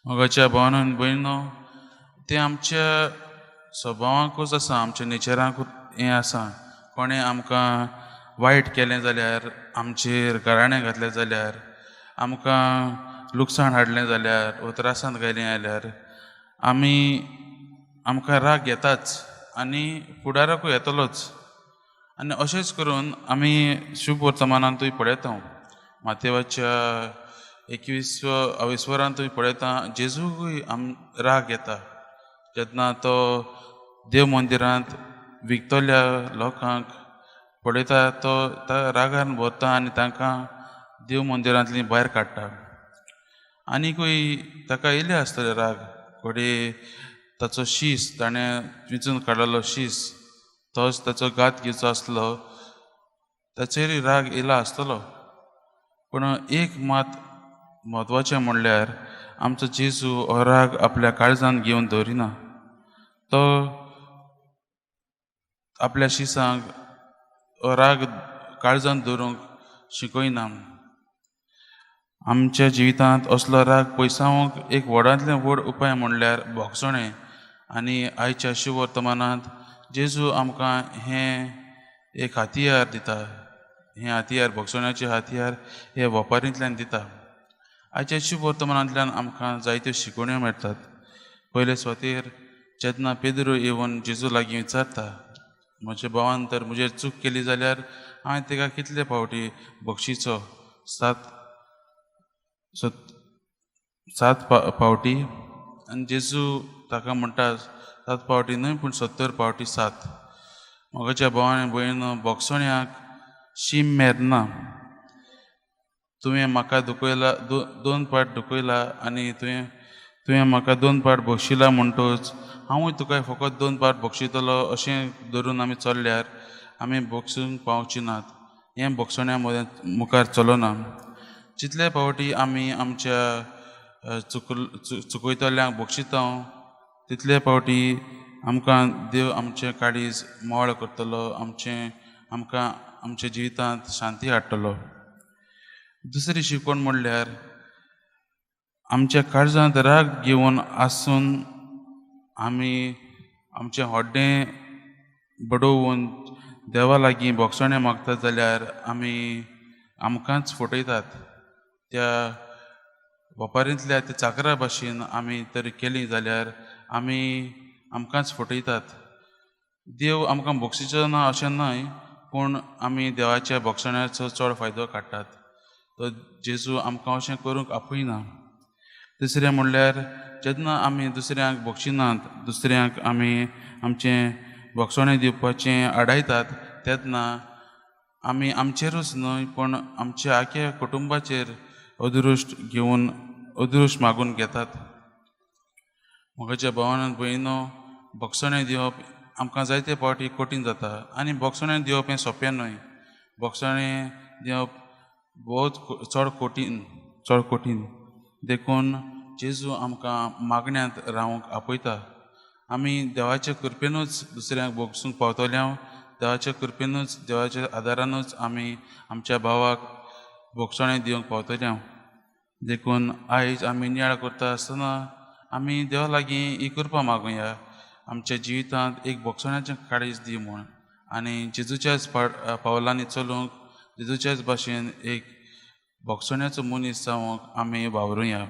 मोगाच्या भावान भयणो, तें आमच्या स्वभावांकूच आसा, आमच्या नेचरांकूच हें आसा. कोणें आमकां वायट केलें जाल्यार, आमचेर गाराणें घातलें जाल्यार, आमकां लुकसाण हाडलें जाल्यार वो त्रासांत घायलें जाल्यार आमी आमकां राग येताच आनी फुडाराकूय येतलोच. आनी अशेंच करून आमी शुभ वर्तमानांतूय पळयता, मातेवाच्या 21 अविस्वरांतूय पळयता, जेजूकूय राग येता जेन्ना तो देव मंदिरांत विकतल्या लोकांक पळयता, तो रागान भरता आनी तांकां देव मंदिरांतली भायर काडटा. आनीकूय ताका येयले आसतले राग, घडये ताचो शीस ताणें विंचून काडलेलो शीस तोच ताचो घात घेवचो आसलो, ताचेरूय राग येयला आसतलो. पूण एक मात म्हत्वाचें म्हणल्यार आमचो जेजू हो राग आपल्या काळजान घेवन दवरिना, तो आपल्या शिसांक हो राग काळजान दवरूंक शिकयना. आमच्या जिवितांत असलो राग पयसावंक एक व्हडांतलें व्हड उपाय म्हणल्यार भोगसणें. आनी आयच्या शुभवर्तमानांत जेजू आमकां हें एक हतियार दिता, हें हतियार भोगसण्याचें हतियार हे वपारींतल्यान दिता. आयच्या शुभवर्तमानांतल्यान आमकां जायत्यो शिकवण्यो मेळटात. पयले सुवातेर जेन्ना पेद्रू येवन जेजू लागीं विचारता, म्हज्या भावान तर म्हजेर चूक केली जाल्यार हांवें ताका कितले फावटी बक्षिचो? सात फावटी. आनी जेजू ताका म्हणटा 7 फावटी न्हय पूण 70 फावटी 7. म्हज्या भावान आनी भयणीनो, भोगसण्याक शीम मेर ना. तुवें म्हाका दुखयला, 2 पाट दुखयला आनी तुवें म्हाका 2 पाट बक्षिला म्हणटच हांवूय तुका फकत 2 पाट बक्षितलो अशें धरून आमी चल्ल्यार आमी बक्षूंक पावची नात. हें भोगसण्या मदें मुखार चलना. जितले फावटी आमी आमच्या चुकयतल्यांक बक्षिता तितले फावटी आमकां देव आमचें काळीज मोळ करतलो, आमकां आमच्या जिवितांत शांती हाडटलो. दुसरी शिकवण म्हणल्यार आमच्या काळजांत राग घेवन आसून आमी आमचें हड्डें बडोवन देवा लागीं भोगसणें मागतात जाल्यार आमी आमकांच फटयतात. त्या वपारींतल्या त्या चाकरा भाशेन आमी तर केली जाल्यार आमी आमकांच फटयतात. देव आमकां बक्षिचो ना अशें न्हय, पूण आमी देवाच्या भोगसण्याचो चड फायदो काडटात. तो जेजू आमकां अशें करूंक आपयना. तिसरें म्हणल्यार जेन्ना आमी दुसऱ्यांक बक्षिनात, दुसऱ्यांक आमी आमचें भोगसणें दिवपाचें आडायतात तेन्ना आमी आमचेरूच न्हय पूण आमच्या आख्या कुटुंबाचेर अदृश्ट घेवन अदृश्ट मागून घेतात. म्हज्या भावान आनी भयणीनो, भोगसणें दिवप आमकां जायते फावटी कठीण जाता आनी भोगसणें दिवप हें सोंपें न्हय. भोगसणें दिवप बहुत चड कठीण, चड कठीण. देखून जेजू आमकां मागण्यांत रावंक आपयता. आमी देवाच्या कृपेनूच दुसऱ्यांक भोगसूंक पावतले, देवाच्या कृपेनूच, देवाच्या आदारानूच आमी आमच्या भावाक भोगसणें दिवंक पावतले. देखून आयज आमी नियाळ करता आसतना आमी देवा लागीं ही कृपा मागुया, आमच्या जिवितांत एक भोगसण्याचें काळीज दी म्हूण, आनी जेजूच्याच पावलांनी चलूंक, जेजूच्याच भाशेन एक भोगसण्याचो मनीस जावंक आमी वावरुया.